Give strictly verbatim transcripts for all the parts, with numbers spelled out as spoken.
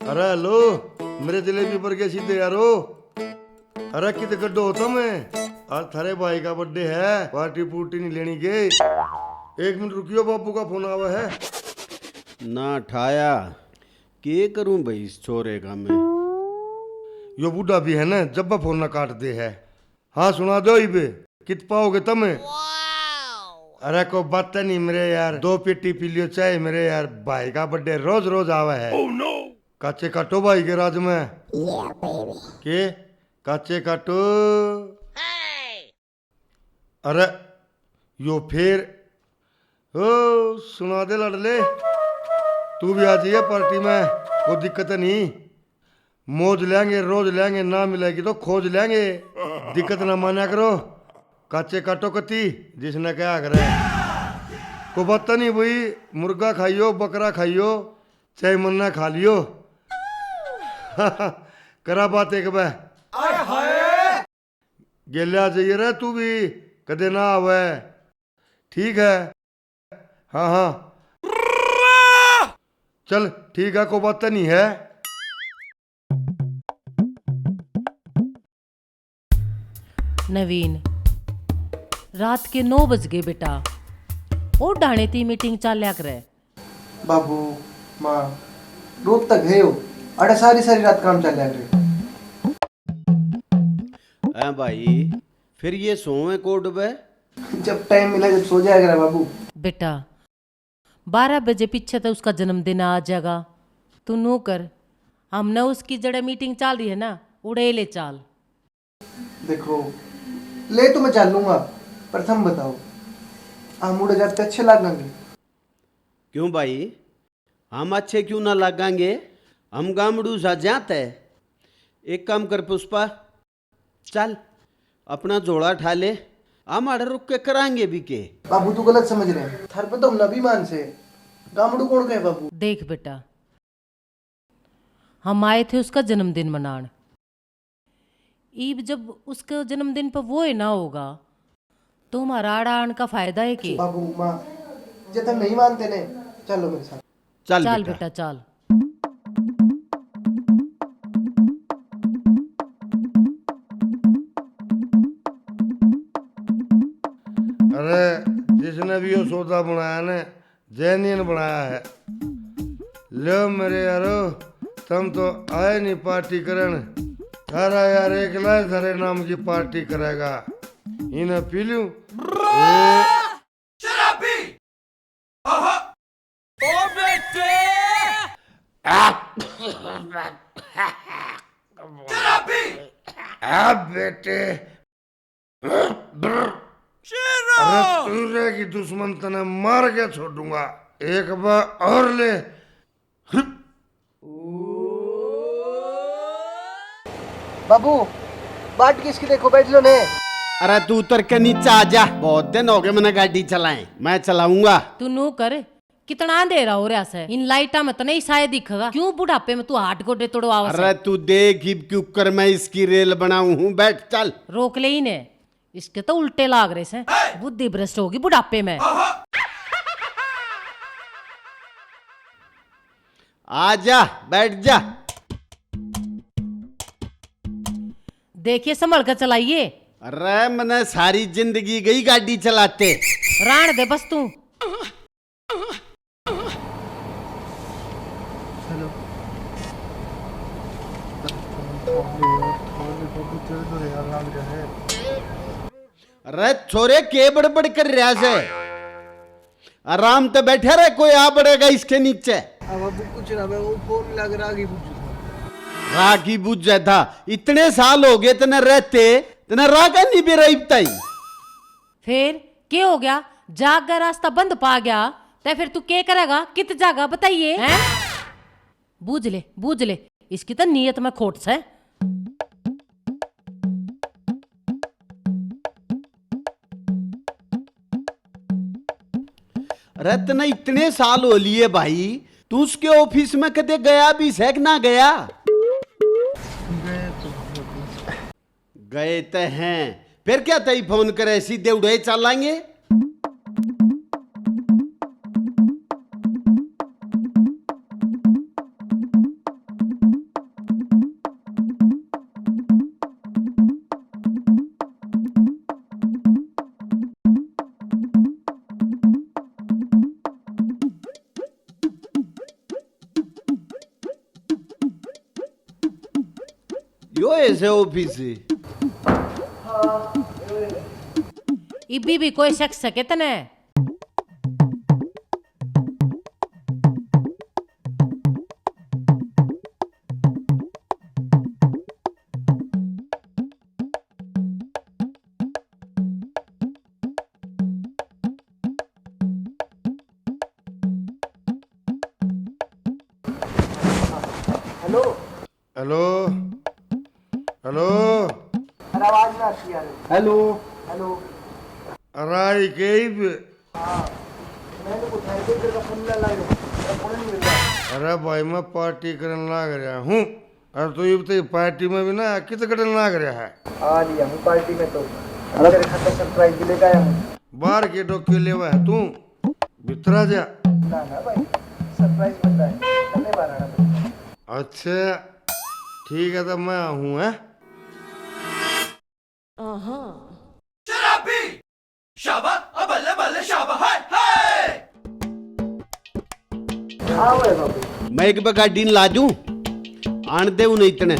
अरे हेलो, मेरे जलेबी बरगे सीधे यारो। अरे कित गड्ढो हो तम? आज थारे भाई का बर्थडे है, पार्टी पुर्टी नहीं लेनी के? एक मिनट रुकियो, बाबू का फोन आवा है। ना ठाया, के करूं भाई इस छोरे का मैं? यो बूढ़ा भी है ना, जब फोन ना काट दे है। हाँ, सुना दो इब, कित पाओगे तम? अरे को बात नहीं मेरे यार, दो पेटी पी लियो चाय मेरे यार, भाई का बर्थडे रोज रोज आवा है। काचे काटो भाई के राज में। के काचे काटो? अरे यो फिर ओ, सुना दे लाडले, तू भी आ जाइए पार्टी में, कोई दिक्कत नहीं। मौज लेंगे, रोज लेंगे, ना मिलेगी तो खोज लेंगे। दिक्कत ना माना करो, काचे काटो कती, जिसने कहा करे। को बात नहीं हुई, मुर्गा खाइयो, बकरा खाइयो, चाहे मन्ना खा लियो। करा बात एक बार। गेल्या जाइए रे तू भी, कदे ना आवे। ठीक है, हाँ हाँ, चल ठीक है, को बात नहीं है। नवीन, रात के नौ बज गए बेटा, और ढाणे ती मीटिंग चाल्या करे। बाबू, माँ, रोक तक है हो, अरे सारी सारी रात काम चाल्या करे। हैं भाई, फिर ये सोवे कोड पे? जब टाइम मिला जब सो जाया करा बाबू। बेटा, बारह बजे पीछे तो उसका जन्मदिन आ जाएगा। तू नू कर, हमने उसकी जड़े मीटिंग चाल रही है ना, उड़े ले चाल। देखो, ले तो मैं चालूंगा, पर थम बताओ, हम उड़े जाते अच्छे लागेंगे? क्यों भाई, हम अच्छे क्यों ना लागेंगे? हम गामड़ू सा जात है। एक काम कर पुष्पा, चल, अपना झोला ठा ले, हम आड़े रुक के करांगे भी के। बाबू, तू गलत समझ रहे हैं। थारे पे तो हम नबी मान से। गामड़ू कौन कहे बाबू? देख बेटा, हम आए थे उसका जन्मदिन मनान। ईब जब उसके जन्मदिन पर वो ही ना होगा, तो हमारा आड़ा आन का फायदा है के? बाबू, माँ, जे तुम नहीं मानते ने, चलो मेरे साथ। चल चल बेटा। बेटा, चल। अरे, जिसने भी यो सौदा बनाया ने, जेन्युइन बनाया है। लो मेरे यारो, तुम तो आए नहीं पार्टी करन, थारा यार एकला ही थारे नाम की पार्टी करेगा। इन्हें पी लूं। ए- शराबी! आहा! ओ बेटे! आ! शराबी! आ बेटे! शेरा! अरे तू रहेगी दुश्मन, तने मार के छोड़ूंगा। एक बार और ले। बाबू, बाट किसकी देखो, बैठ लो ने। अरे तू उतर के नीचे आ जा, बहुत दिन हो गए मैंने गाड़ी चलाए, मैं चलाऊंगा। तू नू कर, कितना अंधेरा हो रहा से, इन लाइटा में तो नहीं साए दिखेगा। क्यों बुढ़ापे में तू हाथ गोडे तोड़वावे से? अरे तू देख इब क्यों कर मैं इसकी रेल बनाऊं हूँ, बैठ चल। रोक ले इन्हें, इसके तो उल्टे लाग रहे से, बुद्धि भ्रष्ट होगी बुढ़ापे में। आ जा, बैठ जा। देखिए संभल कर चलाइए। अरे मने सारी जिंदगी गई गाड़ी चलाते। राण दे बस तू। हेलो। अरे छोरे के बड़बड़ कर रहा से? आराम ते बैठे रहे, कोई आ पड़ेगा इसके नीचे। अब बाबू कुछ ना, मैं वो फोन मिला के रागी बुझू था। रागी बुझे था? इतने साल हो गए तने रहते, तने रागा नहीं बेरा इब ताई। फिर के हो गया? जाग का रास्ता बंद पा गया, ते फिर तू के करेगा? कित जागा बताइए, हैं? बूझ ले, बूझ ले, इसकी तो नीयत में खोट से। रत्न, इतने साल हो लिए भाई, तू उसके ऑफिस में कदे गया भी से कि ना गया? गए तो हैं। गए तो हैं, फिर क्या तई फोन करे, सीधे उड़े चलांगे। यो ऐसे ऑफिस है। इब्बी भी कोई शक सके तने? हेलो। हेलो। हेलो। अरे आवाज ना आती यार। हेलो। हेलो। अरे के भी। हाँ। मैंने कुछ है, तेरे का फोन ना लायो। मेरा फोन नहीं मिल रहा। अरे भाई, मैं पार्टी करने लाग रहा हूँ। अरे तू इब तक पार्टी में भी ना कित कटन लाग रहा है। आ लिया हूँ पार्टी में तो। अरे तेरे खातर सरप्राइज भी लेकर आया हूँ। बाहर के डोके लेवा है तू, भीतर आ जा। ना ना भाई, सरप्राइज बंदा है, तन्ने बाहर आना पड़ेगा। अच्छा, ठीक है, तो मैं हूँ, है। शराबी, शाबा, अ बल्ले बल्ले शाबा, हाय, हाय। हाँ भाई बाबू। मैं एक बे गाड़ी न ला दूं, आन दे उन्हें इतने।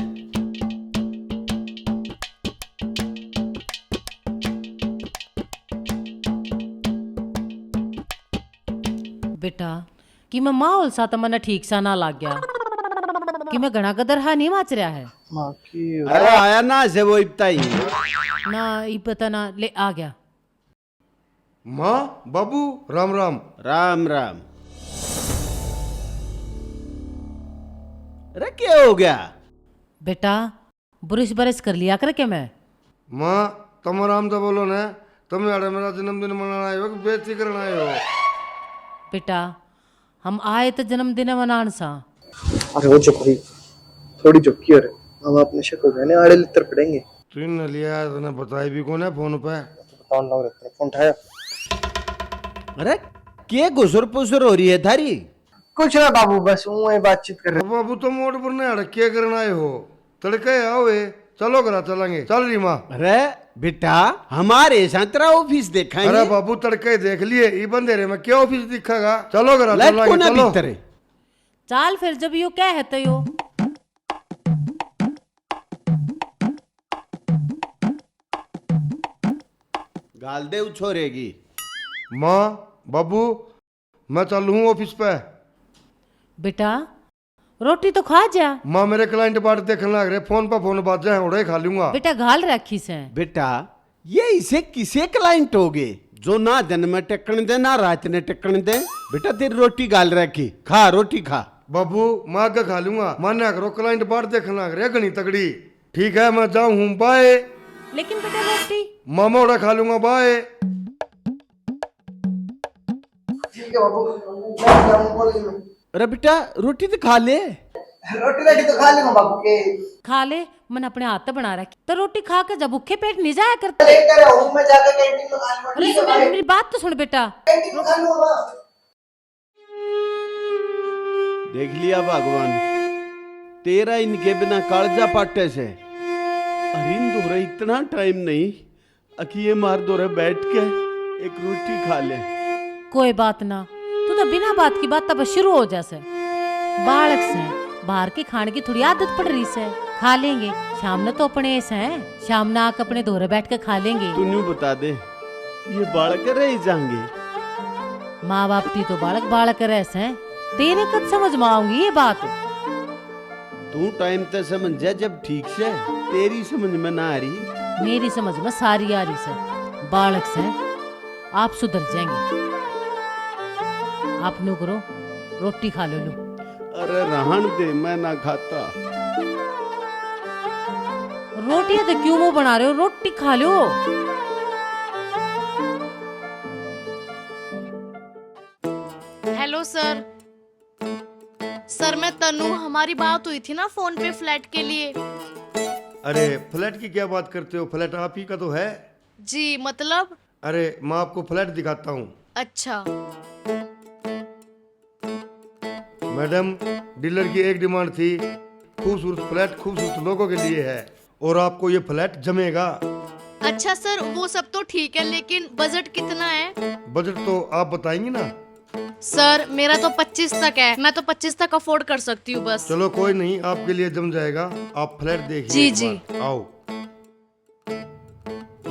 बेटा, कि मैं माहौल सा तो मन्ने ठीक सा ना लाग गया, कि मैं घणा गदरहा नहीं माच रहा है। माँ की अरे आया ना से वो इब्ता ही। ना, इब पता ना, ले आ गया। माँ, बाबू, राम राम। राम राम। अरे, क्या हो गया? बेटा, ब्रश ब्रश कर लिया कर के मैं। माँ, तुम आराम से बोलो ना, तुम यार मेरा जन्मदिन मनाना आए हो कि बेइज्जती करना आए हो? बेटा, हम आए तो जन्मदिन मनान सा। अरे वो चुप रही, थोड़ी चुप की। अरे माँ बाप ने शक हो गया ना, आड़े लित्तर पड़ेंगे। तू इन लिया, तने बताई भी कोने फोन पे। तो बताओ ना, तेरा फोन उठाया। अरे, के घुसर पुसर हो रही है थारी? कुछ ना बाबू, बस ऊं ही बातचीत कर रहे। अब बाबू, तुम मोड़ पर नहीं अड़, के करना आए हो? तड़के आओ ए, चलो घरा चलांगे। चल री माँ। अरे बेटा, हमारे साथ तेरा ऑफिस देखेंगे। अरे बाबू, तड़के देख लिए, इब अंधेरे में क्या ऑफिस दिखेगा? चलो घरा लाइट चलांगे, कोना चलो। भीतर है। चाल फिर, जब यो कह है तो यो। गाल दे उछोरेगी। माँ, बाबू, मैं चालू हूँ ऑफिस पे। बेटा, रोटी तो खा जा। माँ, मेरे क्लाइंट बाट देखने लग रहे, फोन पे फोन बाजे हैं, उड़े खा लूंगा। बेटा, घाल रखी से। बेटा, ये इसे किसे क्लाइंट हो गए जो ना दिन में टिकण दे, ना रात ने टिकण दे? बेटा, तेरी रोटी घाल रखी, खा, रोटी खा। बाबू, मैं आगे खा लूंगा, मान्या करो, क्लाइंट बाट देखने लग रहे, घनी तगड़ी। ठीक है, मैं जाऊँ हूँ, बाय। लेकिन बेटा, रोटी? मामा, उड़ा खा लूंगा, बाय। ठीक है बाबू, मैं जाऊँ कॉलेज में। अरे बेटा, रोटी तो खा ले। रोटी राटी तो खा लूंगा बाबू के। खा ले, मन अपने हाथ तो बना रखी। तो रोटी खा के जब भूखे पेट नहीं जाया करते। लेकर आऊँ, मैं जाकर कैंटीन में खा लूंगा। अरे ठीक है सुन, भाई। मेरी बात तो सुन बेटा। कैंटीन में खा लूंगा। देख लिया भगवान, तेरा इनके बिना कालजा पाटे से। अरे इन धोरे इतना टाइम नहीं, अखिए मार धोरे बैठ के एक रोटी खा ले। कोई बात ना, तू तो बिना बात की बात पर शुरू हो जा से। बालक से, बाहर के खाने की थोड़ी आदत पड़ रही से, खा लेंगे। शाम ने तो अपने से, शाम ने आके अपने धोरे बैठ के खा लेंगे। तू न्यू बता दे, ये बालक रह जाएंगे। माँ बाप की तो बालक बालक रह से, तेरे कब समझ में आऊंगी ये बात? तू टाइम ते समझ जा जब ठीक से, तेरी समझ में ना आ रही। मेरी समझ में सारी आ रही से। बालक से, आप सुधर जाएंगे। आप न्यू करो, रोटी खा लो, लो। अरे रहन दे, मैं ना खाता। रोटियां तो क्यों मुंह बना रहे हो, रोटी खा लो। Hello sir. सर, मैं तनु, हमारी बात हुई थी ना फोन पे फ्लैट के लिए। अरे, फ्लैट की क्या बात करते हो, फ्लैट आप ही का तो है। जी, मतलब? अरे, मैं आपको फ्लैट दिखाता हूँ। अच्छा। मैडम, डीलर की एक डिमांड थी, खूबसूरत फ्लैट खूबसूरत लोगों के लिए है और आपको ये फ्लैट जमेगा। अच्छा सर, वो सब तो ठीक है, लेकिन बजट कितना है? बजट तो आप बताएंगी ना। सर, मेरा तो पच्चीस तक है, मैं तो पच्चीस तक अफोर्ड कर सकती हूँ बस। चलो कोई नहीं, आपके लिए जम जाएगा, आप फ्लैट देखिए जी, एक जी। बार। आओ,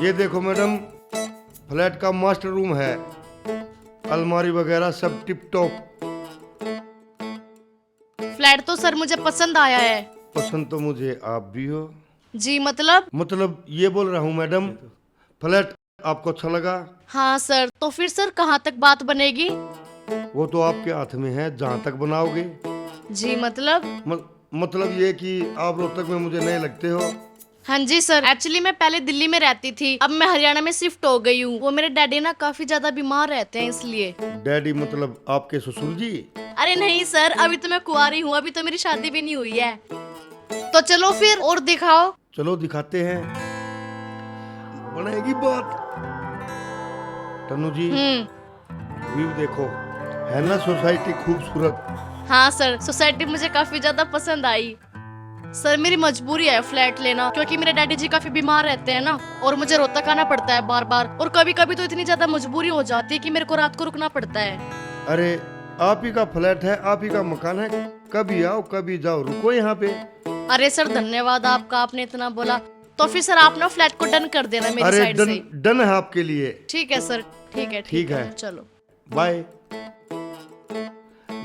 ये देखो मैडम, फ्लैट का मास्टर रूम है, अलमारी वगैरह सब टिप टॉप। फ्लैट तो सर मुझे पसंद आया है। पसंद तो मुझे आप भी हो। जी, मतलब? मतलब ये बोल रहा हूँ मैडम, फ्लैट आपको अच्छा लगा? हाँ सर, तो फिर सर कहाँ तक बात बनेगी? वो तो आपके हाथ में है, जहाँ तक बनाओगे। जी, मतलब? म-, मतलब ये कि आप रोहतक में मुझे नए लगते हो। हाँ जी सर, एक्चुअली मैं पहले दिल्ली में रहती थी, अब मैं हरियाणा में शिफ्ट हो गई हूँ। वो मेरे डैडी ना काफी ज्यादा बीमार रहते हैं इसलिए। डैडी मतलब आपके ससुर जी? अरे नहीं सर, अभी तो मैं कुंवारी हूँ, अभी तो मेरी शादी भी नहीं हुई है। तो चलो फिर और दिखाओ। चलो दिखाते हैं, बनाएगी बात। तन्नू जी, हम्म। व्यू देखो, है ना सोसाइटी खूबसूरत? हाँ सर, सोसाइटी मुझे काफी ज्यादा पसंद आई। सर, मेरी मजबूरी है फ्लैट लेना, क्योंकि मेरे डैडी जी काफी बीमार रहते हैं ना, और मुझे रोहतक आना पड़ता है बार बार, और कभी कभी तो इतनी ज्यादा मजबूरी हो जाती है कि मेरे को रात को रुकना पड़ता है। अरे, आप ही का फ्लैट है, आप ही का मकान है, कभी आओ कभी जाओ, रुको यहाँ पे। अरे सर, धन्यवाद आपका, आपने इतना बोला। तो फिर सर, आप ना फ्लैट को डन कर देना मेरी अरे साइड से। डन, डन है आपके लिए। ठीक है सर, ठीक है, ठीक ठीक है, है। चलो। बाय।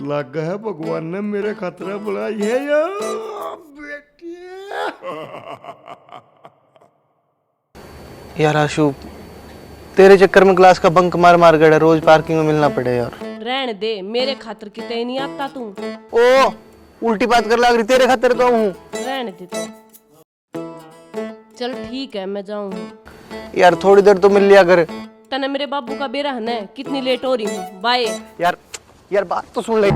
लग है भगवान ने मेरे खातिर बुलाई है यार, बेटी। यार आशु, तेरे चक्कर में क्लास का बंक मार मार गड़ा, रोज पार्किंग में मिलना पड़े यार। रहने दे, मेरे खातर किते नहीं आता तू। ओ, उल्टी बात कर लाग रही, तेरे खातर तो हूँ। रहने दे तू। चल ठीक है, मैं जाऊँ हूँ। यार थोड़ी देर तो मिल लिया कर। तने मेरे बाबू का बेरा है ना, कितनी लेट हो रही हूँ। बाय। यार, यार बात तो सुन ले।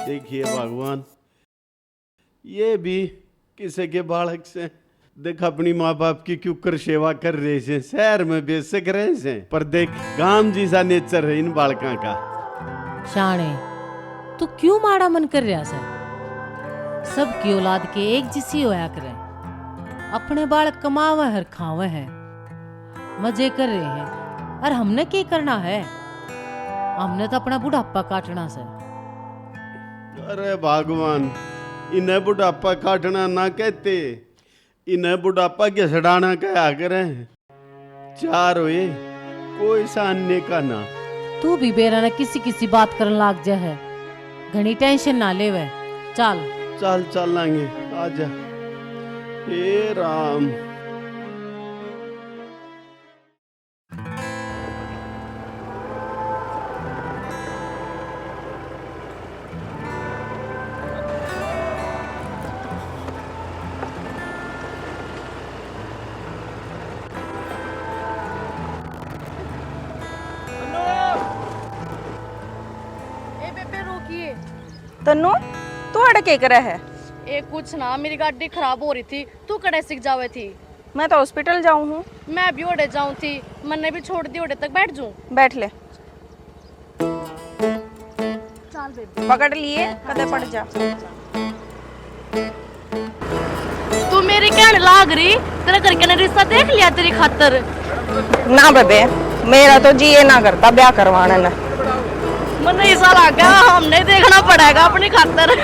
देखिए भगवान, ये भी किसी के बालक से। देख, अपनी माँ बाप की क्यों कर सेवा कर रहे से, शहर में बेशक रहे से, पर देख, गांव जैसा नेचर है इन बालकां का। शाणे, तू क्यों माड़ा मन कर रहा से? सबकी औलाद के एक जिसी होया करे। अपने बालक कमावे हर खावे है, मजे कर रहे हैं, और हमने के करना है? हमने तो अपना बुढ़ापा काटना से। अरे भगवान, इन्हें बुढ़ापा काटना ना कहते, इन्हें बुढ़ापा घिसड़ाना कहा करें। चार हुए, कोई सा अन्य का ना। तू भी बेरा ने किसी किसी बात करन लाग जा है, घणी टेंशन ना लेवे। चल। चल, चलांगे, आजा। हे राम। ए बेबे, रोकिए। तन्नू, तू अड़े के करे है? ए, कुछ ना, मेरी गाड़ी खराब हो रही थी, तू कड़े सिख जावे थी। मैं तो हॉस्पिटल जाऊँ हूँ। मैं भी ओड़े जाऊँ थी, मन्ने भी छोड़ दी, ओड़े तक बैठ जूँ। बैठ ले। चल बेबे। पकड़ लिए, कदे पड़ जा। तू मेरी कहण लाग रही, तेरे घर के ने रिश्ता देख लिया तेरी खातर। ना बेबे, मेरा तो जी ये ना करता ब्याह करवाने ने। मन्ने ऐसा लगा, हमने देखना पड़ेगा अपनी खातर।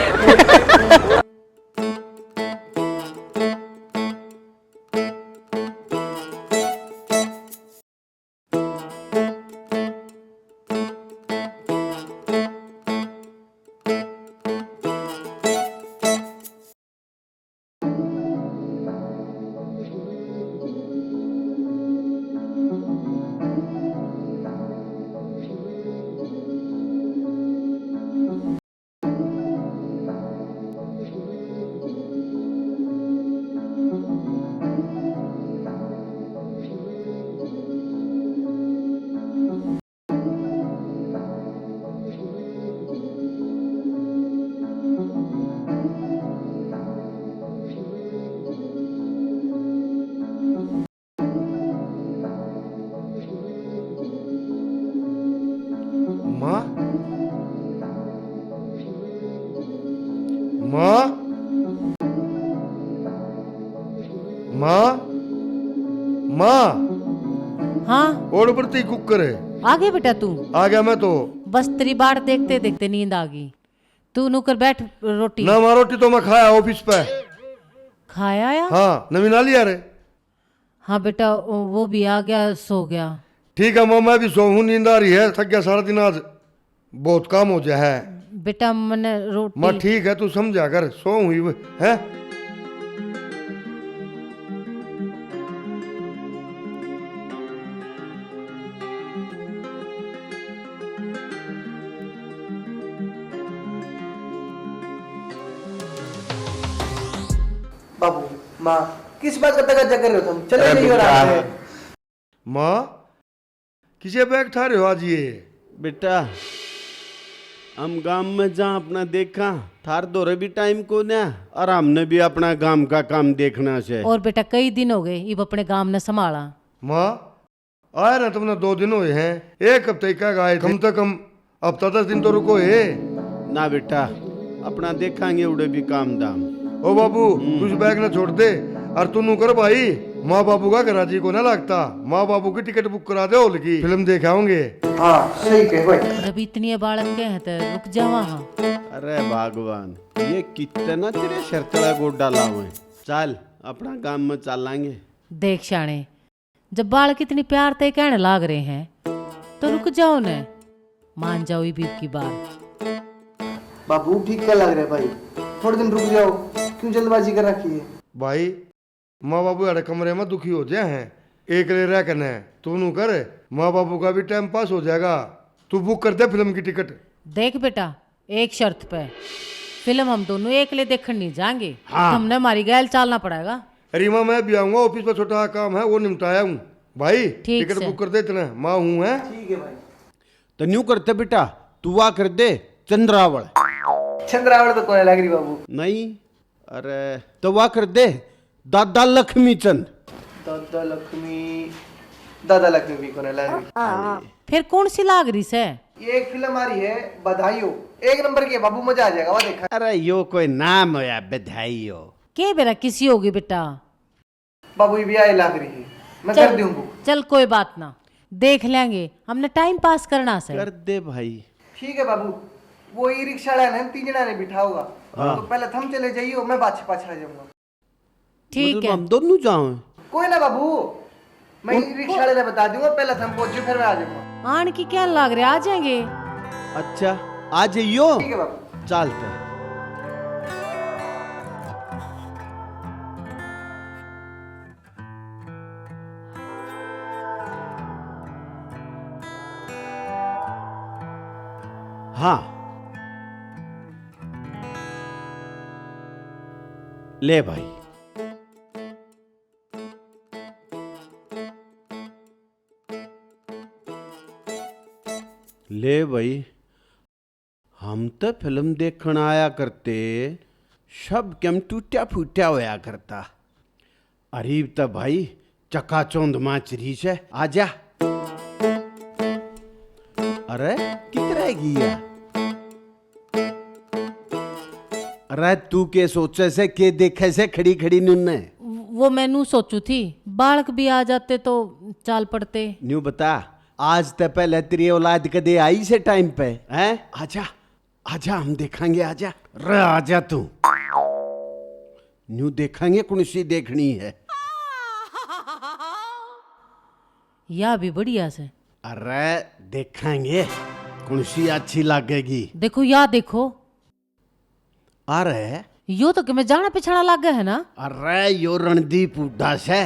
माँ, माँ, माँ। हाँ। और बरती कुकर। आ गया बेटा तू? आ गया मैं तो। बस तेरी बाट देखते देखते नींद आ गई। तू नुकर बैठ रोटी। ना माँ, रोटी तो मैं खाया ऑफिस पे। खाया या? हाँ, नवीन आ लिया रे। हाँ बेटा, वो भी आ गया, सो गया। ठीक है माँ, मैं भी सोऊँ, नींद आ रही है, थक गया सारा दिन आज, बहुत काम हो गया है। बेटा, मने रोटी। माँ ठीक है, तू समझा कर, सोऊँ ही है। बाबू, माँ, किस बात का तगाजा कर रहे हो तुम? चले अरे नहीं हो रहा बेटा। है। माँ, किसे बैग ठा रहे हो आज ये? बेटा, हम गांव में जा अपना देखा, थार धोरे भी टाइम को ना, और हमने भी अपना गांव का काम देखना से। और बेटा, कई दिन हो गए इब अपने गांव ने संभाला। माँ, आए ना तुमने दो दिन हुए हैं, एक हफ्ते का आए थे। कम से कम हफ्ता दस दिन तो रुको हे। ना बेटा, अपना देखांगे उड़े भी काम धाम। ओ बाबू, हम्म। तू इस बैग ने छोड़ दे, और तू नू कर भाई, माँ बाबू का घरा जी को ना लगता, माँ बाबू की टिकट बुक करा दे, हॉल की फिल्म देख आओगे। हाँ, सही कहे भाई। जब इतनी बालक के हैं तो रुक जावा हाँ। अरे भगवान, ये कितना तेरे सिर तला गोडा लावे। चल, अपना काम में चलांगे। देख शाणे, जब बालक इतनी प्यार ते कहने लाग रहे हैं, तो रुक जाओ न, मान जाओ इब की बार। बाबू, ठीक क्या लग रहा है भाई, थोड़े दिन रुक जाओ, क्यों जल्दबाजी कर रखी है? भाई, माँ बाबू अड़े कमरे में दुखी हो जाए हैं, एकले रह कने तू नू कर, माँ बाबू का भी टाइम पास हो जाएगा। तू बुक कर दे फिल्म की टिकट। देख बेटा, एक शर्त पे, फिल्म हम दोनों एकले देखण नहीं जाएंगे। हाँ। हमने हमारी गैल चालना पड़ेगा। अरे माँ, मैं भी आऊंगा, ऑफिस पर छोटा काम है, वो निपटाया हूँ। भाई, ठीक टिकट से। बुक कर दे इतने, माँ हूँ है। ठीक है भाई। तो न्यू करते बेटा, तू वा कर दे चंद्रावल। चंद्रावल तो कोने लग रही बाबू। नहीं, अरे तो वा कर दे दादा लक्ष्मी चंद। दादा लक्ष्मी, दादा लक्ष्मी भी कोने लग रही। फिर कौन सी लाग रही से? ये एक फिल्म आ रही है, बधाई हो, एक नंबर की है बाबू, मजा आ जाएगा, वो देखा। अरे यो कोई नाम होया, बधाई हो? के बेरा किसी होगी बेटा? बाबू, ये भी आई लाग रही है, मैं चल, कर दूं बुक। चल, कोई बात ना, देख लेंगे, हमने टाइम पास करना से। कर दे भाई। ठीक है बाबू, वो ई रिक्शा वाला ने तीन जना ने बिठा होगा, हाँ। तो पहले थम चले जाइयो, मैं पाछे पाछे आ जाऊंगा। ठीक मतलब है। हम दोनों जाओ? कोई ना बाबू, मैं ई रिक्शा वाले ने बता दूंगा, पहले थम पहुंचो, फिर मैं आ जाऊंगा। आन की क्या लाग रहा, आ जाएंगे। अच्छा, आ जाइयो। ठीक है बाबू। चलते। हाँ, ले भाई, ले भाई। हम तो फिल्म देखण आया करते, सब कम टूटा फूटा होया करता। अरे इब तो भाई चकाचौंध माच रही से, आजा। अरे कित रह गई है? अरे तू के सोचे से, के देखे से खड़ी खड़ी नुन्ने? वो मैं नू सोचू थी, बालक भी आ जाते तो चाल पड़ते। न्यू बता, आज ते पहले तेरी औलाद कदे आई से टाइम पे, हैं? आजा, आजा, हम देखांगे, आजा। रे आजा तू। न्यू देखांगे कौन सी देखनी है। या भी बढ़िया से। अरे देखांगे कौन सी अच्छी लागेगी। देखो या देखो। अरे यो तो के मैं जाना पिछाना लागे है ना। अरे यो रणदीप हुड्डा से।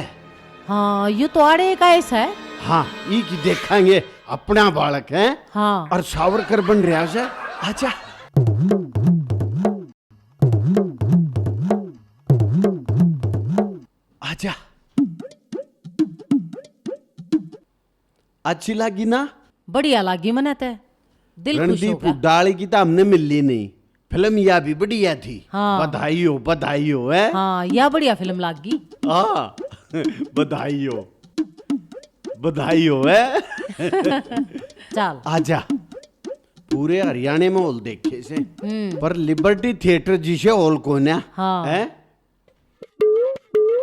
हाँ, यो तो आड़े का ऐसा है। हाँ, ई की देखांगे, अपना बालक है। हाँ। और सावरकर बन रहा से। आजा। आजा। अच्छी लागी ना? बढ़िया लागी मने ते। दिल खुश रणदीप होगा। हुड्डा आली की तो हमने मिली नहीं। फिल्म या भी बढ़िया थी। हाँ। बधाई हो, बधाई हो, है? हाँ, या बढ़िया फिल्म लागी। हाँ, बधाई हो, बधाई हो, है? चल। आजा। पूरे हरियाणा में हॉल देखे से, हम्म। पर लिबर्टी थिएटर जिसे हॉल कोन्या, हाँ। है?